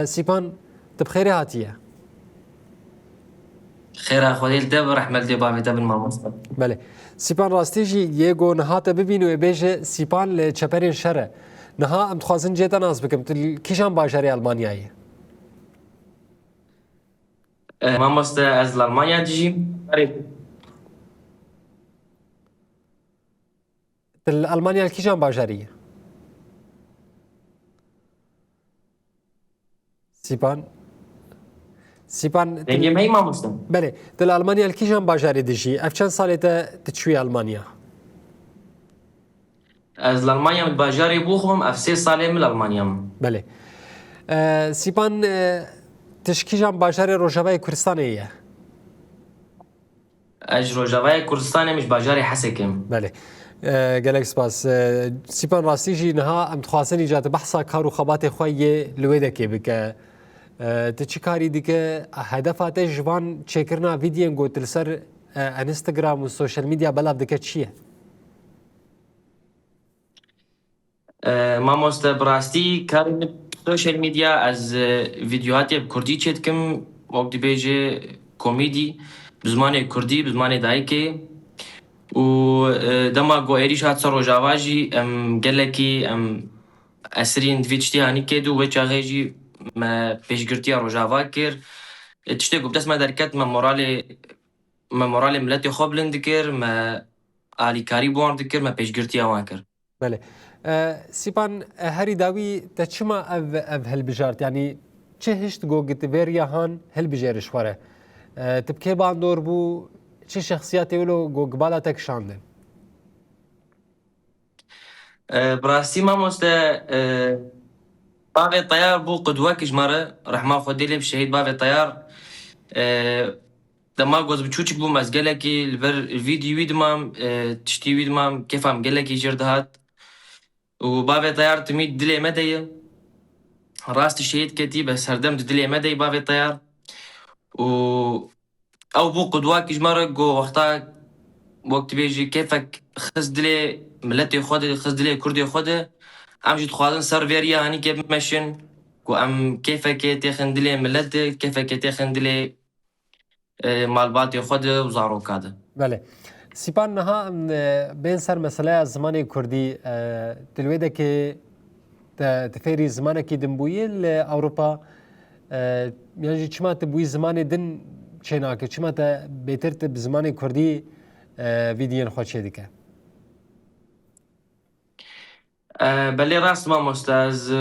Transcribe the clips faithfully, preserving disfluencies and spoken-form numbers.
Sîpan, tu bi xêrê hatiye. Xêra Xwedê li te bi, rehmet lê bavê te bin mamoste. Belê. Sîpan, rastî jî yê ku niha te bibîn û ê bêje Sîpan li çeperên şer e. Niha em dixwazin cê te nas bikim. Tu li kîjan bajarê Almanyayê? Eh, mamoste, ez li Almanya dijîm. Tu li Almanya li kîjan bajarî yî? Sîpan. Sîpan. Dengê me hî mamoste? Belê. Tu li Almanya li kîjan bajarê dijî? Ev çend salê te tu çûyî Almanya? Ez li Almanya li bajarê Bochum, ev sê salê min li Almanya me. Belê. Sîpan, tu ji kîjan bajarê Rojavayê Kurdistanê ye? Ez ji Rojavayê Kurdistanê me, ji bajarê Hesekê me. Belê. Gelek spas. Sîpan, rastî jî niha em dixwazin îca tu behsa kar û xebatê xwe yê li wê dekê bike. Tu çi karî dike? Hedefa te ji van çêkirina vîdyoyên ku tu li ser Instagram û sosyal medya belav dike çi ye? Mamoste, bi rastî karê min sosyal medya, ez vîdyohatê bi kurdî çêdikim, wek dibêje komîdî, bi zimanê kurdî, bi zimanê dayikê. Û dema ku êrîş hat ser Rojava jî, em gelekî, em esirîn di vî tiştî hanî kêt û wê çaxê jî me pêşgirtiya Rojava kir. Tiştê ku bi dest me derket, me moralê, me moralê miletê xwe bilind dikir, me alîkarî bi wan dikir, me pêşgirtiya wan kir. Belê. Sîpan, herî dawî te çima ev ev hilbijart? Yanî çi hişt got tu vê riya han hilbijêre ji xwe re? Tu bi kê bandor bû? Çi şexsiyetê wilo got bala te kişandin? Bi rastî mamoste, bavê Teyar bû qudwek ji me re, rehma Xwedê lê bi şehîd bavê Teyar. Dema ku ez biçûçik bûm, ez gelekî li ber vîdî wî dimam, tiştî wî dimam, kêfa min gelekî jêr dihat. Û bavê Teyar timî dilê me de ye. Rastî şehîd ketî, bes herdem di dilê me de ye bavê Teyar. Û ew bû qudwakî ji me re ku wexta wek tu bêjî kêfek xist dilê miletê xwe de, xist dilê kurdê xwe de. Em jî dixwazin ser vê riya hanî kê bimeşin ku em kêfekê têxin dilê milet de, kêfekê têxin dilê malbatê xwe de û zaroka de. Belê. Sîpan, niha em bên ser meseleya zimanê kurdî. Tu li wê dekê te, tu fêrî zimanekî din bûyî li Ewropa, yan jî çima tu bûyî zimanê din çênake? Çima te bêtir tu bi zimanê kurdî vîdiyên xwe çêdike? Belê rast mamoste, ez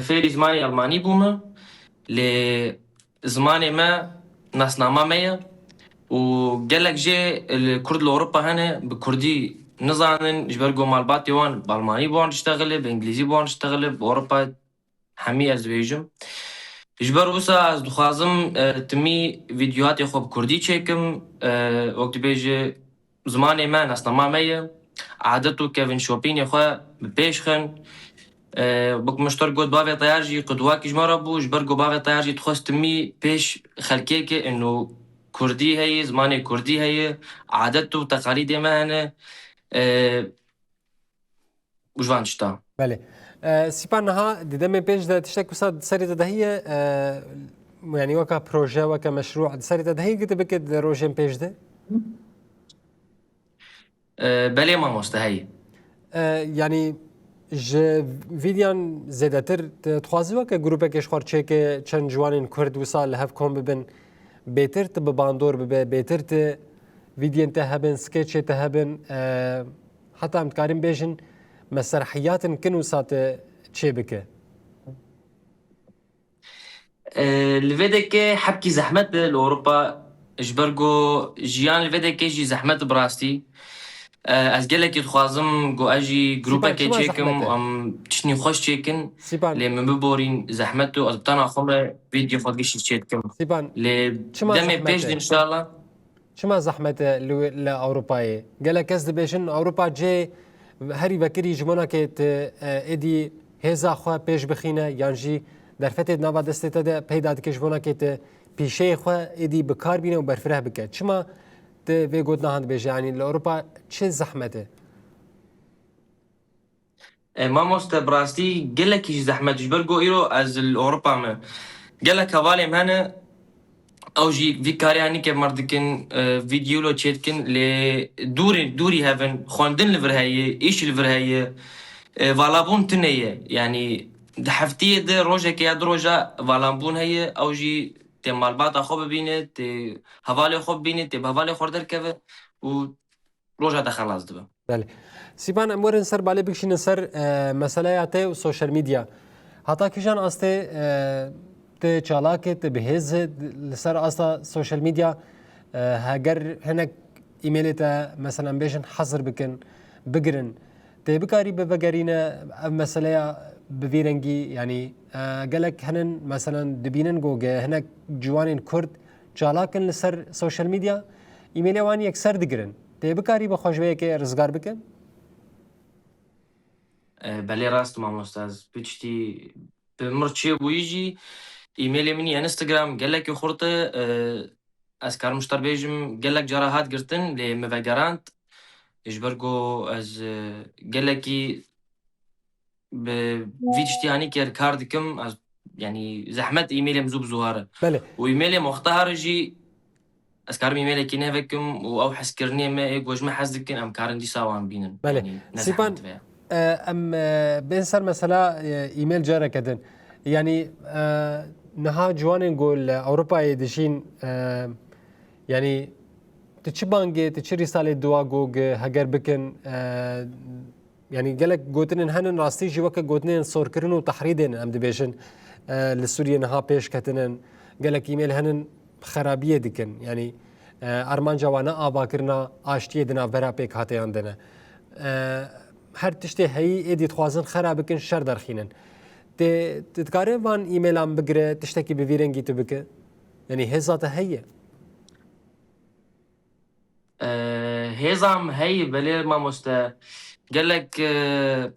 fêrî zimanê Almanî bûme, lê zimanê me nasnama me ye û gelek jê li Kurd li Ewropa hene bi Kurdî nizanin, ji ber ku malbatê wan bi Almanî bi wan diştexile, bi Îngilîzî bi wan diştexile, bi Ewropa hemî ez dibêjim. Ji ber wisa ez dixwazim timî vîdyohatê xwe bi Kurdî çêkim, wek dibêje zimanê me, nasnama me ye. Adet û kevin şopînê xwe bi pêş xin. Wek min ji te re got, bavê Teyar jî qudwakî ji me re bû, ji ber ku bavê Teyar jî dixwest timî pêş xelkê ke ino kurdî heye, zimanê kurdî heye, adet û teqalîdê me hene. Û ji van tişta. Belê. Sîpan, niha di demê pêş de tiştek wisa di serê te de heye, yanî weke proje, weke meşrû di serê te de heye ku tu bike di rojên pêş de? Belê mamoste, heye. Yanî ji vîdyan zêdetir tu dixwazî weke grûpekê ji xwe re çêke, çend ciwanên kurd wisa li hev kom bibin, bêtir tu bi bandor bibe, bêtir tu vîdyên te hebin, sketchê te hebin, heta em dikarin bêjin mesrehiyatin kin wisa tu çêbike? Li vê dekê hebkî zehmet e li Ewropa, ji ber ku jiyan li vê dekê jî zehmet e bi rastî. Ez gelekî dixwazim ku ez jî grûpekê çêkim û em tiştî xweş çêkin, lê min biborîn zehmet û ez bi tena xwe me vîdyo xwe giştî çêdikim. Lê demê pêş de înşallah. Çima zehmet e li, li Ewropayê? Gelek kes dibêjin Ewropa cihê herî vekirî ji bo nake tu êdî hêza xwe pêş bixîne yan jî derfetê di nava destê te de peyda dike ji bo nake tu pîşeyê xwe êdî bi kar bîne û berfireh bike. Çima tu vê gotina han dibêje? Yanî li Ewropa çi zehmet e? E, mamoste, bi rastî gelekî jî zehmet, ji ber ku îro ez li Ewropa me. Gelek hevalê me hene, ew jî vî karê henîke mir dikin, e, vîdeo lo çêdikin, lê dûrî, dûrî hevin, xwendin li vir heye, îş li vir heye, e, valabûn tune ye. Yanî di heftiyê de rojeke ya du roja valabûn heye, ew jî tê malbata xwe bibîne, tê hevalê xwe bibîne, tê bi hevalê xwe derkeve û roja te xelas dibe. Belê. Sîpan, em werin ser balê bikişînin ser, e, meseleya te û sosyal medya. Hata kîjan astê, e, te çalak e, te bi hêz e, li ser asta sosyal medya, e, heger hinek e-mailê te, mesela, bêjin hezir bikin, bigirin. Tê bikarî bivegerîne ev meseleya bi vî rengî, yanî, e, gelek hinin, mesela, dibînin ku ge hinek ciwanên Kurd çalak in li ser sosyal medya, e-mailê wan yekser digirin. Tê bikarî bi xwe ji vê yekê rizgar bike? E, belê rast mamoste, ez bi tiştî bi mir çêbûyî jî e-mailê min ya Instagram gelekî xurt e, e, ez karim ji te bêjim gelek cara hat girtin lê min vegerand. Ji ber ku ez, e, gelekî bi vî tiştî hanî kar dikim, ez, yanî zehmet e-mailê min zû bi zû here. Belê. Û e-mailê min wexta here jî ez karim e-mailekî nevekim û ew hezkirinê me ê ku ji me hez dikin, em karin dîsa wan bînin. Belê. Yanî ne Sîpan, zehmet ve. E, em, e, bên ser mesela, e, e-mail careke din. Yanî, e, niha ciwanên ku li Ewropayê dijîn, e, yanî tu çi bangê, tu çi rîsalê dua ku heger bikin, e, Yanî gelek gotinên henin rastî jî weke gotinên sorkirin û tehrîdê ne, em dibêjin, e, li Sûriyê niha pêş ketinin. Gelek e-mail henin xerabiyê dikin. Yanî, e, armanca wan ne avakirina aştiyê di navbera pêkhateyan de ne. E, her tiştê heyî êdî dixwazin xera bikin, şer derxînin. Tê, tu dikarî van e-mailan bigire, tiştekî bi vî rengî tu bike? Yanî hêza te heye? E, hêza min heye, belê mamoste. Gelek, e,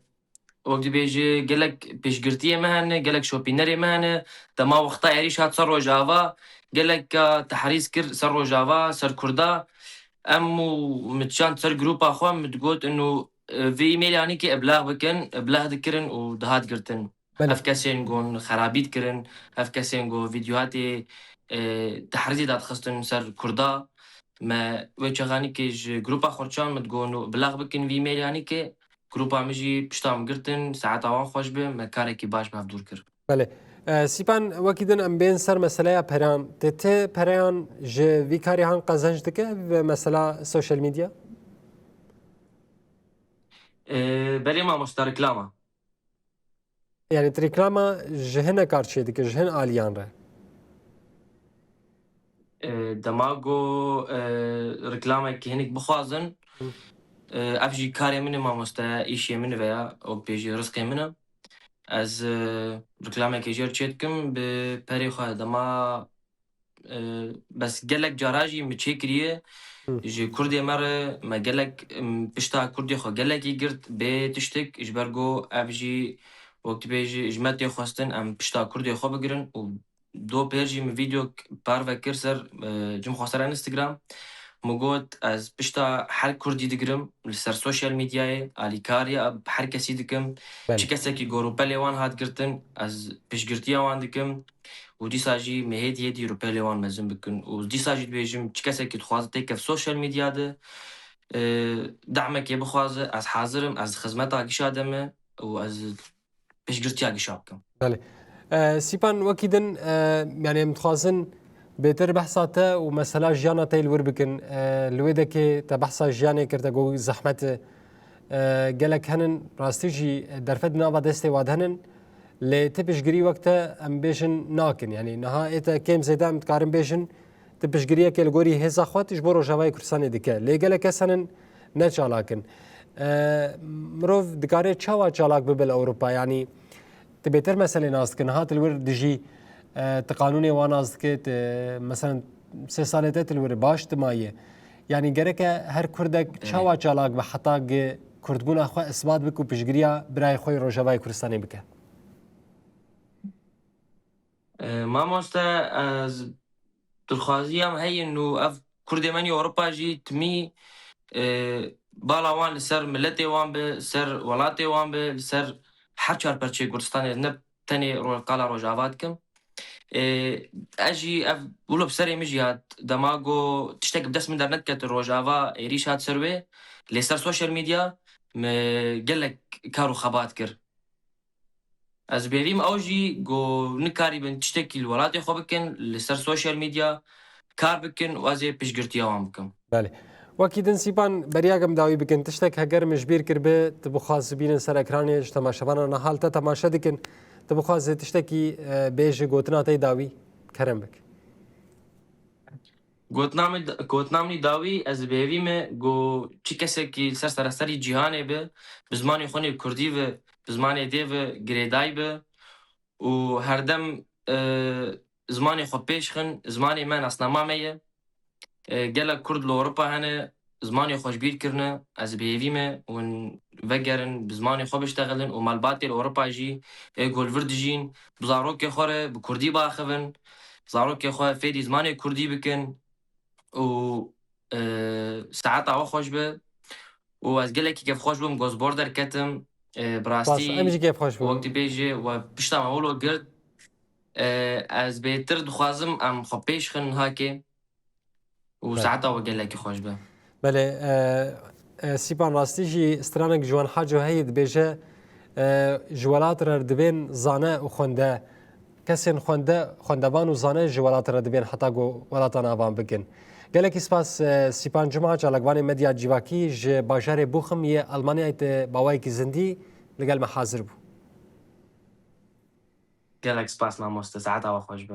wek dibêjî, gelek piştgirtiyê me hene, gelek şopînerê me hene. Dema wexta êrîş hat ser Rojava, gelek, e, tehrîz kir ser Rojava, ser Kurda. Em û min çand ser grupa xwe, min digot, inu, e, vê e-mailê hanî kê eblax bikin, eblax dikirin û dihat girtin. Belê. Ev kesên gon xerabî dikirin, ev kesên go vîdyohatê, e, tehrîzê dadixistin ser Kurda. Me wê çaxanîkê ji grupa xwe çand, min digot, ino, bilax bikin vî e-mailê hanîkê, grupa min jî pişta min girtin, saeta wan xweş bi, me karekî baş bi hev dûr kir. Belê. E, Sîpan, wekî din em bên ser meseleya peran. Tê ti pereyan ji vî karê han qezenc dike, ve mesela sosyal medya? E, belê mamoste, reklama. Yani, tu reklama ji hine kar çêdike, ji hin aliyan re? E, dema ku, e, reklamekî hinek bixwazin, Hı. e, ev jî karê min e, mamoste, îşê min e veya wek bêjî rizqê min e. Ez, e, reklamekê jê re çêdikim bi perê xwe. Dema E, bes gelek cara jî min çêkiriye Hı. ji Kurdê me re, me gelek, em, pişta Kurdê xwe gelekî girt bê tiştek, ji ber ku ev jî wek tu bêjî ji me tê xwestin em pişta Kurdê xwe bigirin û do pêr jî min vîdeo parve kir ser, e, cim xwe ser Instagram. Min got, ez pişta her Kurdî digirim li ser sosyal medyayê, alîkariya her kesî dikim. Belê. Çi kesekî gorûpelê wan hat girtin, ez piştgirtiya wan dikim. Û dîsa jî me hêdî hêdî rûpelê wan mezin bikin. Û dîsa jî dibêjim, çi kesekî dixwaze têkeve sosyal medya de, e, dehmekê bixwaze, ez hazir im, ez xizmeta gişa de me û ez piştgirtiya gişa bikim. Belê. E, Sîpan, wekî din, e, yani em dixwazin bêtir behsa te û mesela jiyana te li wir bikin. E, li wê dekê te behsa jiyanê kir, te got zehmet e. E, gelek henin rastî jî derfet nava destê wa de henin. Lê ti piştgirî wek te, em bêjin, nakin. Yanî niha ê te kêm zêde em dikarin bêjin, ti piştgiriyekê li gorî hêza xwe tu ji bo Rojavayê Kurdistanê dike. Lê gelek kes henin ne çalak in. E, mirov dikare çawa çalak bibe li Ewropa? Yanî tu bêtir meselê nas dikin. Niha tu li wir dijî, e, tu qanûnê wan nas dike, tu, meselen, sê salê te tu li wir baş dimaye. Yanî gereke her Kurdek Evet. çawa çalak be heta gi Kurdbûna xwe isbat bike û piştgiriya birayê xwe yê Rojavayê Kurdistanê bike? E, mamoste, ez dilxwaziya min heye û ev Kurdê me yê Ewropa jî timî, e, bala wan li ser miletê wan be, ser welatê wan be, li ser her çar perçeyê Kurdistanê, ne tenê ro-, qala Rojava dikim. Ê, ez jî ev wilo bi serê min jî hat. Dema ku tiştek bi dest min dernedikete Rojava, êrîş hat ser wê, lê ser sosyal medya min gelek kar û xebat kir. Ez bêvîm ew jî ku nikarîbin tiştekî li welatê xwe bikin, li ser sosyal medya kar bikin û ez ê piştgirtiya wan bikim. Belê. Wekî din Sîpan beriya em dawî bikin. Tiştek heger min ji bîr kiribe, tu bixwaz bînin ser ekranê ji temaşevana niha li te temaşe dikin. Tu bixwazê tiştekî, e, bêje gotina te yê dawî. Kerem bik. Gotina min, gotina min dawî ez bi hêvî me ku çi kesekî li ser sereserî cîhanê be, bi zimanê xwe nê kurdî ve, bi zimanê dê ve girêdayî be û herdem, e, zimanê xwe pêş xin, zimanê me nasnama me ye. E, gelek Kurd li Ewropa hene, zimanê xwe ji bîr kirine, ez bi hêvî me hûn vegerin, bi zimanê xwe biştexilin û malbatê li Ewropa jî ê ku li vir dijîn, bi zarokê xwe re bi kurdî biaxivin, zarokê xwe fêrî zimanê kurdî bikin û, e, saeta we xweş be. Û ez gelekî kêfxweş bûm, ku ez bor derketim. E, bi Spas, rastî em jî kêfxweş bûn. Wek dibêje we pişta me wilo girt. E, ez bêtir dixwazim em xwe pêş xin hakê. Û Belê. Saeta we gelekî xweş be. Belê, e, e, Sîpan, rastî jî stranek ji wan Haco heye, dibêje, e, ji welat re dibên zane û xwende, kesên xwende, xwendevan û zane ji welat re dibên heta ku welatan avan bikin. Gelekî spas, e, Sîpan Cuma, çalakvanê medya civakî ji bajarê Bochum yê Almanyayê, te bi awayekî zindî li gel me hazir bû. Gelek spas mamoste, saeta we xweş be.